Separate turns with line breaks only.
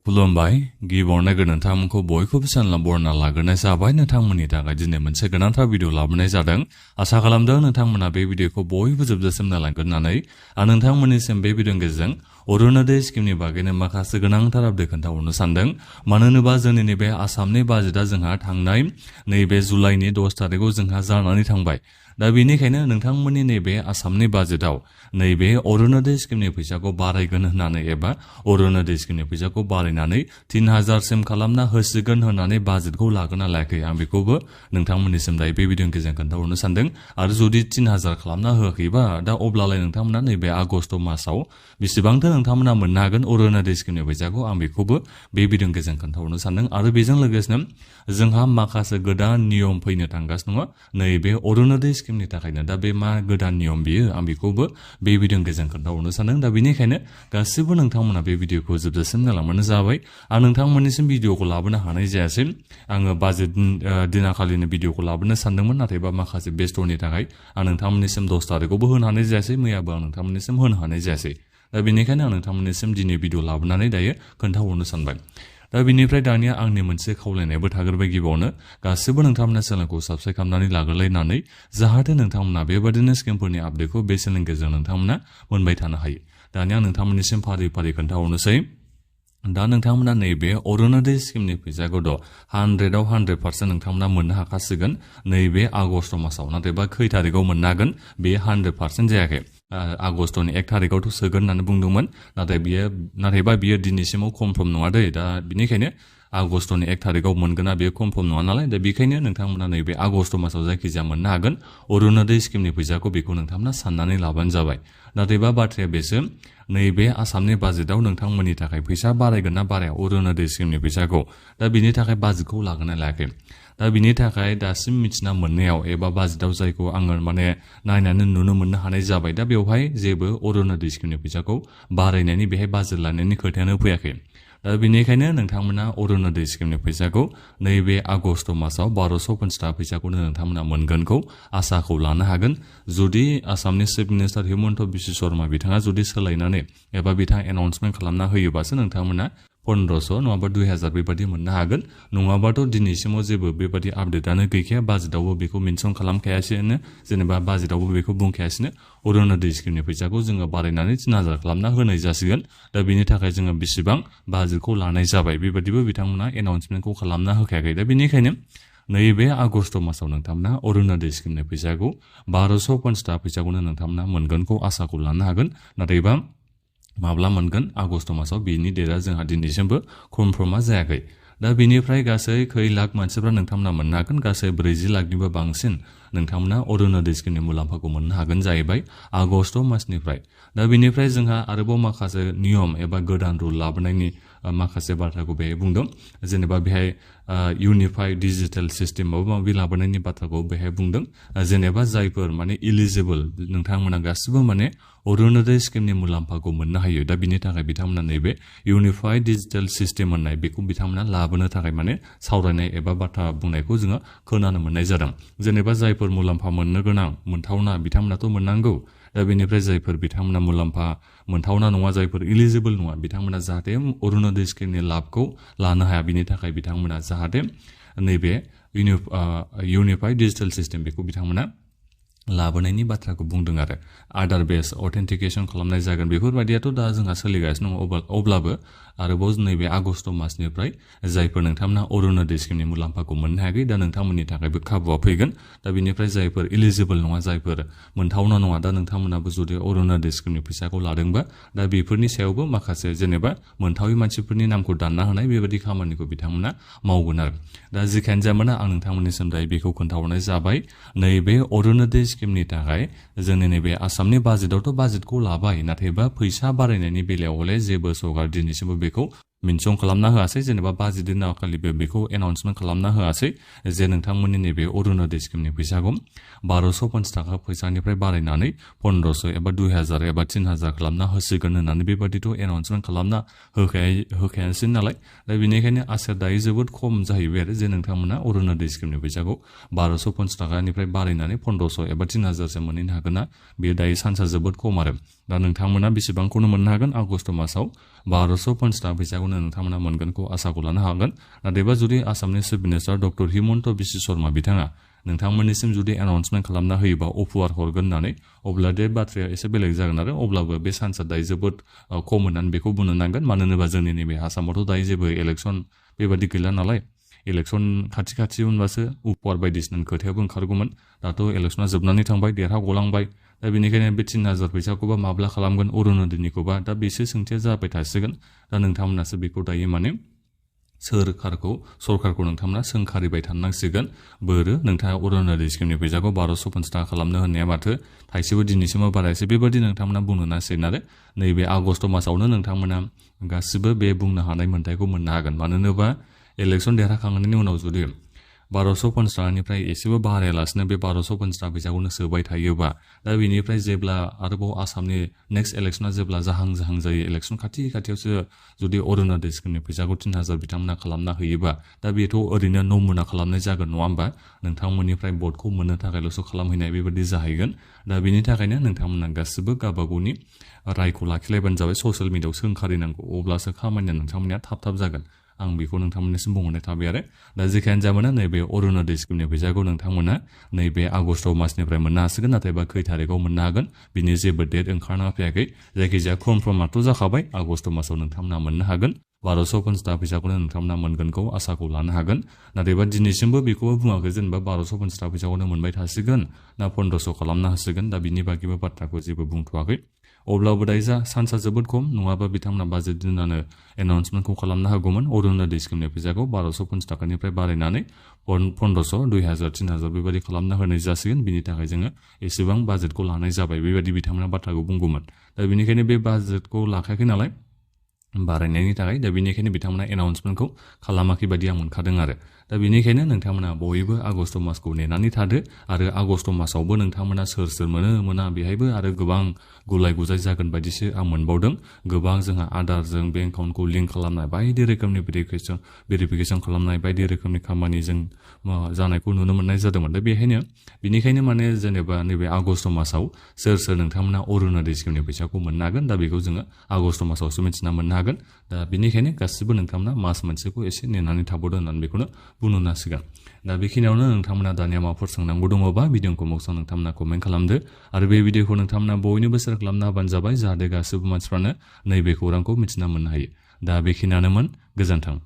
खुलुमबाय गिबियावनो नोंथांमोनखौ बयखौबो सानला बरना लाग्रोनाय जाबाय नोंथांमोननि थाखाय दिनै मोनसे गोनांथार भिडिअ लाबोनाय जादों आसा खालामदों नोंथांमोना बे भिडिअखौ बयबो जोबजासिम नायलांगोन होननानै आं नोंथांमोननिसिम बे भिडिअनि गेजेरजों अरुणोदय स्किमनि बागैनो माखासे गोनांथार आपडेट खोन्थाहरनो सानदों मानो होनोबा जोंनि नैबे आसामनि बाजेटआ जोंहा थांनाय नैबे जुलाइनि 10 थारिखआव जोंहा जानानै थांबाय दा बेनिखायनो नोंथांमोननि नैबे आसामनि बाजेटआव नैबे अरुणोदय स्किमनि फैसाखौ बारायगोन होननानै एबा अरुणोदय स्किमनि फैसाखौ बारायनानै 3000 सिम खालामना होसिगोन होननानै बाजेटखौ लागोना लायाखै आं बेखौबो नोंथांमोननिसिम दायो बे भिडिअनि गेजेरजों खोन्थाहरनो सानदों आरो जुदि 3000 खालामना होआखैबा दा अब्लालाय नोंथांमोना नैबे आगस्ट मासाव बेसेबांथो नोंथांमोना मोननो हागोन अरुणोदय स्किमनि फैसाखौ आं बेखौबो बे भिडिअनि गेजेरजों खोन्थाहरनो सानदों आरो बेजों लोगोसेनो जोंहा माखासे गोदान नियम फैनो थांगासिनो दङ नैबे अरुणोदय स्किमनि थाखायनो दा बे मा गोदान नियम बियो आं बेखौबो बे भिडिअनि गेजेरजों खोन्थाहरनो सानदों दा बेनिखायनो गासिबो नोंथांमोना बे भिडिअखौ जोबजासिम नायलांबानो जाबाय आं नोंथांमोननिसिम भिडिअखौ लाबोनो हानाय जायासै आङो बाजेट दिनाखालिनि भिडिअखौ लाबोनो सानदोंमोन नाथायबा माखासे बेस्थ'नि थाखाय आं नोंथांमोननिसिम 10 थारिखआवबो होनो हानाय जायासै मैयाबो आं नोंथांमोननिसिम होनो हानाय जायासै दा बेनिखायनो आं नोंथांमोननिसिम दिनै भिडिअ लाबोनानै दायो खोन्थाहरनो सानबाय दा बेनिफ्राय दानिया आंनि मोनसे खावलायनायबो थाग्रोबाय गिबियावनो गासिबो नोंथांमोना चेनेलखौ साबस्क्राइब खालामनानै लाग्रोलायनानै जाहाथे नोंथांमोना बेबादिनो स्किमफोरनि आपडेटखौ बे चेनेलनि गेजेरजों नोंथांमोना मोनबाय थानो हायो दानिया आं नोंथांमोननिसिम फारि फारि खोन्थाहरनोसै दा नोंथांमोना नैबे अरुणोदय स्किमनि फैसाखौथ' 100आव 100% नोंथांमोना मोननो हाखासिगोन नैबे आगस्ट मासाव नाथायबा खै थारिखआव मोननो हागोन बे 100% जायाखै आगस्टनि 1 थारिखआवथ' सोगोन होननानै बुंदोंमोन नाथायबा बियो दिनैसिमाव कनफार्म नङा दै दा बेनिखायनो आगस्टनि 1 थारिखआव मोनगोना बेयो कनफार्म नङा नालाय दा बेखायनो नोंथांमोना नैबे आगस्ट मासाव जायखिजाया मोननो हागोन अरुणोदय स्किमनि फैसाखौ बेखौ नोंथांमोना साननानै लाबानो जाबाय नाथायबा बाथ्राया बेसो नैबे आसामनि बाजेटआव नोंथांमोननि थाखाय फैसा बारायगोन ना बाराया अरुणोदय स्किमनि फैसाखौ दा बिनि थाखाय बाजेटखौ लागोना लायाखै दा बिनि थाखाय दासिम मिथिना मोननायाव एबा बाजेटआव जायखौ आङो माने नायनानै नुनो मोननो हानाय जाबाय दा बेवहाय जेबो अरुणोदय स्किमनि फैसाखौ बारायनायनि बेहाय बाजेट लानायनि खोथायानो फैयाखै दा बेनिखायनो नोंथांमोना अरुणोदय स्किमनि फैसाखौ नैबे आगस्ट मासाव 1250 फैसाखौनो नोंथांमोना मोनगोनखौ आसाखौ लानो हागोन जुदि आसामनि चिफ मिनिस्टार हिमन्त बिश्व शर्मा बिथाङा जुदि सोलायनानै एबा बिथाङा एनाउन्समेन्ट खालामना होयोबासो नोंथांमोना 1500 नङाबा 2000 बेबादि मोननो हागोन नङाबाथ' दिनैसिमाव जेबो बेबादि आपडेटआनो गैखाया बाजेटआवबो बेखौ मेनसन खालामखायासिनो जेनेबा बाजेटआवबो बेखौ बुंखायासिनो अरुणोदय स्किमनि फैसाखौ जोङो बारायनानै 3000 खालामना होनाय जासिगोन दा बेनि थाखाय जोङो बेसेबां बाजेटखौ लानाय जाबाय बेबादिबो बिथांमोना एनाउन्समेन्टखौ खालामना होखायाखै दा बेनिखायनो नैबे आगस्ट मासाव नोंथांमोना अरुणोदय स्किमनि फैसाखौ 1250 फैसाखौनो नोंथांमोना मोनगोनखौ आसाखौ लानो हागोन नाथायबा माब्ला मोनगोन आगस्ट मासाव बेनि डेटआ जोंहा दिनैसिमबो कनफार्मा जायाखै दा बेनिफ्राय गासै खै लाख मानसिफ्रा नोंथांमोना मोननो हागोन गासै 40 लाखनिबो बांसिन नोंथांमोना अरुणोदय स्किमनि मुलाम्फाखौ मोननो हागोन जाहैबाय आगस्ट मासनिफ्राय दा बेनिफ्राय जोंहा आरोबाव माखासे नियम एबा गोदान रुल लाबोनायनि माखासे बाथ्राखौ बेहाय बुंदों जेनेबा बेहाय इउनिफाइड डिजिटेल सिस्टेम माबा माबि लाबोनायनि बाथ्राखौ बेहाय बुंदों जेनेबा जायफोर माने इलिजिबल नोंथांमोना गासिबो माने अरुणोदय स्किमनि मुलाम्फाखौ मोननो हायो दा बिनि थाखाय बिथांमोना नैबे इउनिफाइड डिजिटेल सिस्टेम होननाय बेखौ बिथांमोना लाबोनो थाखाय माने सावरायनाय एबा बाथ्रा बुंनायखौ जोङो खोनानो मोननाय जादों जेनेबा जायफोर मुलाम्फा मोननो गोनां मोनथावना बिथांमोनाथ' मोननांगौ दा बेनिफ्राय जायफोर बिथांमोना मुलाम्फा मोनथावना नङा जायफोर इलिजिबल नङा बिथांमोना जाहाथे अरुणोदय स्किमनि लाभखौ लानो हाया बिनि थाखाय बिथांमोना जाहाथे नैबे इउनिफाइड डिजिटेल सिस्टेम बेखौ बिथांमोना लाबोनायनि बाथ्राखौ बुंदों आरो आधार बेस अथेन्टिकेसन खालामनाय जागोन बेफोरबायदियाथ' दा जोंहा सोलिगासिनो दङ अब्लाबो आरोबाव नैबे आगस्ट मासनिफ्राय जायफोर नोंथांमोना अरुणोदय स्किमनि मुलाम्फाखौ मोननो हायाखै दा नोंथांमोननि थाखायबो खाबुआ फैगोन दा बेनिफ्राय जायफोर इलिजिबल नङा जायफोर मोनथावना नङा दा नोंथांमोनाबो जुदि अरुणोदय स्किमनि फैसाखौ लादोंबा दा बेफोरनि सायावबो माखासे जेनेबा मोनथावै मानसिफोरनि नामखौ दानना होनाय बेबायदि खामानिखौ बिथांमोना मावगोन आरो दा जेखियानो जायामानो आं नोंथांमोननिसिम दायो बेखौ खोन्थाहरनाय जाबाय नैबे अरुणोदय स्किमनि थाखाय जोंनि नैबे आसामनि बाजेटआवथ' बाजेटखौ लाबाय नाथायबा फैसा बारायनायनि बेलायाव हले जेबो सरकार दिनैसिमबो बेखौ मेनसन खालामना होआसै जेनेबा बाजेट दिनाखालिबो बेखौ एनाउन्समेन्ट खालामना होआसै जे नोंथांमोननि नैबे अरुणोदय स्किमनि फैसाखौ 1250 फैसानिफ्राय बारायनानै 1500 एबा 2000 एबा 3000 खालामना होसिगोन होननानै बेबादिथ' एनाउन्समेन्ट खालामना होखायासै नालाय दा बेनिखायनो आसाया दायो जोबोद खम जाहैबाय आरो जे नोंथांमोना अरुणोदय स्किमनि फैसाखौ 1250 बारायनानै 1500 एबा 3000 मोनहैनो हागोन ना बेयो दायो सान्सआ जोबोद खम आरो दा नोंथांमोना बेसेबांखौनो मोननो हागोन आगस्ट मासाव 1250 थाखा फैसाखौनो नोंथांमोना मोनगोनखौ आसाखौ लानो हागोन नाथायबा जुदि आसामनि chief minister doctor Himanta Biswa Sharma बिथाङा नोंथांमोननिसिम जुदि एनाउन्समेन्ट खालामना होयोबा अफवार हरगोन होननानै अब्ला बे बाथ्राया एसे बेलेग जागोन आरो अब्लाबो बे चान्सआ दायो जोबोद खम होननानै बेखौ बुंनो नांगोन मानो होनोबा जोंनि नैबे आसामावथ' दायो जेबो इलेक्सन बेबादि गैला नालाय इलेक्सन खाथि मोनबासो अफवार बायदिसिना खोथायाबो ओंखारगौमोन दाथ' इलेक्सना जोबनानै थांबाय देरहा गलांबाय दा बेनिखायनो बे 3000 फैसाखौबा माब्ला खालामगोन अरुणोदयनिखौबा दा बेसो सोंथिया जाबाय थासिगोन दा नोंथांमोनासो बेखौ दायो माने सरकारखौ नोंथांमोना सोंखारिबाय थानांसिगोन बोरो नोंथाङा अरुणोदय स्किमनि फैसाखौ 1250 थाखा खालामनो होननाया माथो थाइसेबो दिनैसिमबो बारायसै बेबादि नोंथांमोना बुंनो नांसिगोन आरो नैबे आगस्ट मासावनो नोंथांमोना गासिबो बे बुंनो हानाय मोन्थायखौ मोननो हागोन मानो होनोबा इलेक्सन देरहाखांनायनि उनाव जुदि 1250 थाखानिफ्राय एसेबो बारायालासिनो बे 1250 थाखा फैसाखौनो सोबाय थायोबा दा बेनिफ्राय जेब्ला आरोबाव आसामनि नेक्स्ट इलेक्सना जेब्ला जाहां जायो इलेक्सन खाथियावसो जुदि अरुणोदय स्किमनि फैसाखौ 3000 बिथांमोना खालामना होयोबा दा बेथ' ओरैनो नमुना खालामनाय जागोन नङा होमबा नोंथांमोननिफ्राय भटखौ मोननो थाखायल'सो खालामहैनाय बेबादि जाहैगोन दा बेनि थाखायनो नोंथांमोना गासिबो गावबागावनि रायखौ लाखिलायबानो जाबाय ससियेल मिडियायाव सोंखारिनांगौ अब्लासो खामानिया नोंथांमोननिया थाब जागोन आं बेखौ नोंथांमोननिसिम बुंहरनाय थाबाय आरो दा जेखियानो जामाना नैबे अरुणोदय स्किमनि फैसाखौ नोंथांमोना नैबे आगस्ट मासनिफ्राय मोननो हासिगोन नाथायबा खै थारिखआव मोननो हागोन बिनि जेबो डेट ओंखारना फैयाखै जायखिजाया कनफार्माथ' जाखाबाय आगस्ट मासाव नोंथांमोना मोननो हागोन 1250 थाखा फैसाखौनो नोंथांमोना मोनगोनखौ आसाखौ लानो हागोन नाथायबा दिनैसिमबो बेखौबो बुङाखै जेनेबा 1250 थाखा फैसाखौनो मोनबाय थासिगोन ना 1500 खालामनो हासिगोन दा बिनि बागैबो बाथ्राखौ जेबो बुंथ'वाखै अब्लाबो दायो चान्सआ जोबोद खम नङाबा बिथांमोना बाजेट दिनानो एनाउन्समेन्टखौ खालामनो हागौमोन अरुणोदय स्किमनि फैसाखौ 1250 थाखानिफ्राय बारायनानै 1500 2000 3000 बेबायदि खालामना होनाय जासिगोन बिनि थाखाय जोङो एसेबां बाजेटखौ लानाय जाबाय बेबायदि बिथांमोना बाथ्राखौ बुंगौमोन दा बेनिखायनो बे बाजेटखौ लाखायाखै नालाय बारायनायनि थाखाय दा बेनिखायनो बिथांमोना एनाउन्समेन्टखौ खालामाखै बायदि आं मोनखादों आरो दा बेनिखायनो नोंथांमोना बयबो आगस्ट मासखौ नेनानै थादो आरो आगस्ट मासावबो नोंथांमोना सोर मोना बेहायबो आरो गोबां गुलाय गुजाय जागोन बायदिसो आं मोनबावदों गोबां जोंहा आधारजों बेंक एकाउन्टखौ लिंक खालामनाय बायदि रोखोमनि भेरिफिकेसन खालामनाय बायदि रोखोमनि खामानिजों जानायखौ नुनो मोननाय जादोंमोन दा बेनिखायनो माने जेनेबा नैबे आगस्ट मासाव सोर नोंथांमोना अरुणोदय स्किमनि फैसाखौ मोननो हागोन दा बेखौ जोङो आगस्ट मासावसो मिथिना मोननो हागोन दा बेनिखायनो गासिबो नोंथांमोना मास मोनसेखौ एसे नेनानै थाबोदो होननानै बेखौनो बुंनो नांसिगोन दा बेखिनियावनो नोंथांमोना दानिया माबाफोर सोंनांगौ दङबा भिडिअखौ बक्सआव नोंथांमोना कमेन्ट खालामदो आरो बे भिडिअखौ नोंथांमोना बयनोबो शेयार खालामना होबानो जाबाय जाहाथे गासिबो मानसिफ्रानो नैबे खौरांखौ मिथिना मोननो हायो दा बेखिनियानोमोन गोजोन्थों